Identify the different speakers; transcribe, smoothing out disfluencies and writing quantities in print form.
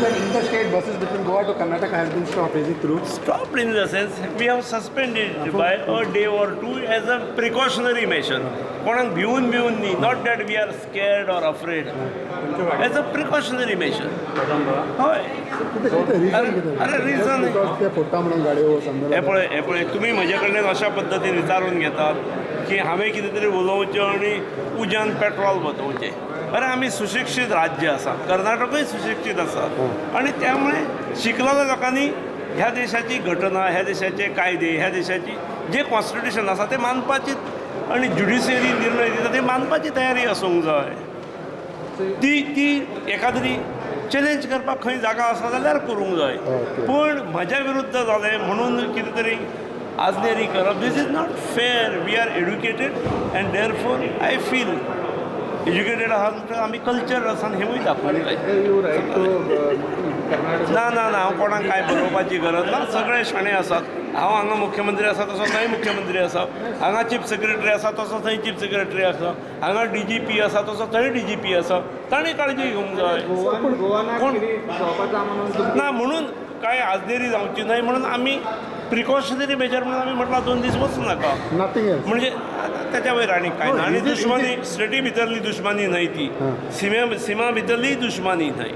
Speaker 1: Sir, interstate buses between Goa to Karnataka has been stopped. Is it true?
Speaker 2: Stopped in the sense we have suspended by a day or two as a precautionary measure. कोणाक भिवून भिवून न्ही, not that we are scared or afraid, as a precautionary measure. हय.
Speaker 1: कितें reason कितें?
Speaker 2: अरे, reason-
Speaker 1: because ते फोडटा म्हणून गाडयो समजा.
Speaker 2: हे पळय, हे पळय, तुमी म्हजे कडल्यान अशा पद्दतीन विचारून घेतात की हांवें कितें तरी उलोवचें आनी उज्यान पेट्रोल वतोवचें. अरे, आमी सुशिक्षीत राज्य आसा, कर्नाटकूय सुशिक्षीत आसा आनी त्यामुळे शिकलेल्या लोकांनी ह्या देशाची घटना, ह्या देशाचे कायदे, ह्या देशाची जे कॉन्स्टिट्युशन आसा ते मानपाची आनी ज्युडिशियरी निर्णय दिता ते मानपाची तयारी आसूंक जाय. ती ती एखाद्री चॅलेंज करपाक खंय जागा आसा जाल्यार करूंक जाय. पूण म्हज्या विरुद्ध जालें म्हणून कितें तरी आजनेरी करप, this is not fair. We are educated and therefore I feel educated आहा म्हणटकच आमी कल्चर आसा हेंवूय दाखोवंक जाय.
Speaker 3: You write to Karnataka?
Speaker 2: ना ना ना, हांव कोणाक कांय बरोवपाची गरज ना. सगळे शाणे आसात. हांव हांगा मुख्यमंत्री आसा तसो थंय मुख्यमंत्री आसा, हांगा चीफ सेक्रेटरी आसा तसो थंय चीफ सेक्रेटरी आसा, हांगा डीजीपी आसा तसो थंय डीजीपी आसा. ताणें काळजी घेवंक जाय.
Speaker 3: गोवान
Speaker 2: कोण?
Speaker 3: शॉप आसा म्हणून.
Speaker 2: ना, म्हणून कांय आजनेरी जावची न्हय म्हणून आमी प्रिकॉशनरी मेजर म्हणून आमी म्हटलां, 2 दीस वचूं नाका.
Speaker 1: Nothing else.
Speaker 2: म्हणजे त्याच्या वयर आनी कांय ना. आनी दुश्मनी स्टेटी भितरली दुश्मनी न्हय ती, सिमे सिमा भितरलीय दुश्मनी न्हय.